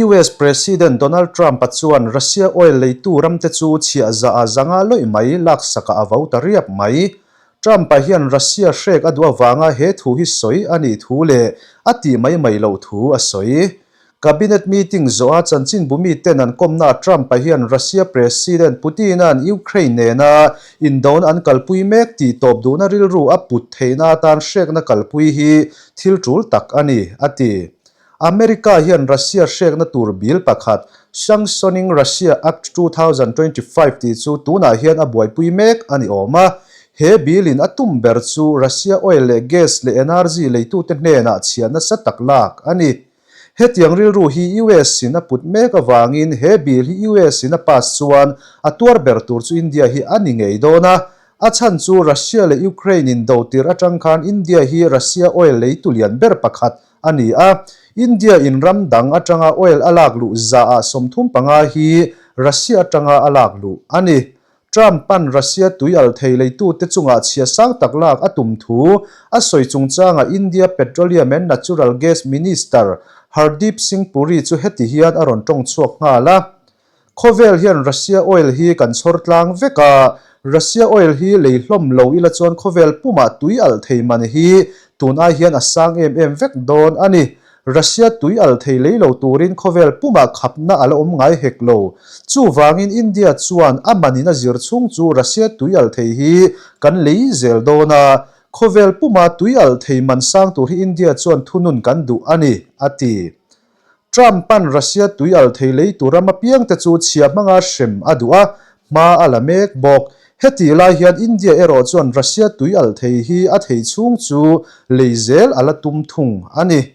US President Donald Trump-a chuan Russia oil leitu ramte chu chhiah zah a zanga lawih mai laksakah a vo ta riap mai. Trump-a hian Russia hrek a duh avanga he thu hi sawi a nih thu leh a tih mai mai loh thu a sawi. Cabinet meeting zawha chanchinbu miten an kawmnaah Trump-a hian Russia President Putin-a'n Ukraine nena indona an kalpui mek tih tawp duhna rilru a put theihna atan hrekna kalpui hi thil tul tak a ni, a ti. America hian Russia hrekna tur bill pakhat, Sanctioning Russia Act 2025 tih chu tunah hian a buaipui mek a ni awm a. He bill in a tum ber chu Russia oil leh gas leh energy leitute hnenah chhiah nasa tak lak a ni. Hetiang rilru hi US in a put mek avangin he bill hi US in a pass chuan a tuar ber tur chu India hi a ni ngei dawn a. A chhan chu Russia leh Ukraine in do tir atang khan India hi Russia oil leitu lian ber pakhat a ni a. India in ram dang atanga oil a lak luh zaah 35 hi Russia atanga a lak luh a ni. Trump pan Russia tui al thei leitute chungah chhia sang tak lak a tum thu a sawi chungchangah India Petroleum and Natural Gas Minister Hardeep Singh Puri chu heti hian a rawn tawng chhuak nghal a. Khawvel hian Russia oil hi kan chhawr tlang vek a, Russia oil hi lei hlawm lo ila chuan khawvel pumah tui alh thei man hi tun ai hian a sang em em vek dawn a ni. Russia tui alh thei lei lo turin khawvel pumah khapna a la awm ngai hek lo. Chuvangin India chuan a manin a zir chhung chu Russia tui alh thei hi kan lei zel dawn a, khawvel puma tui alh thei man sang tur hi India chuan thunun kan duh a ni, a ti. Trump pan Russia tui al thei lei tur ram apiangte chu chhia hmanga hrem a duh a, hma a la mek bawk. Hetih lai hian India erawh chuan Russia tui al thei hi a thei chhung chu lei zel a la tum thung a ni.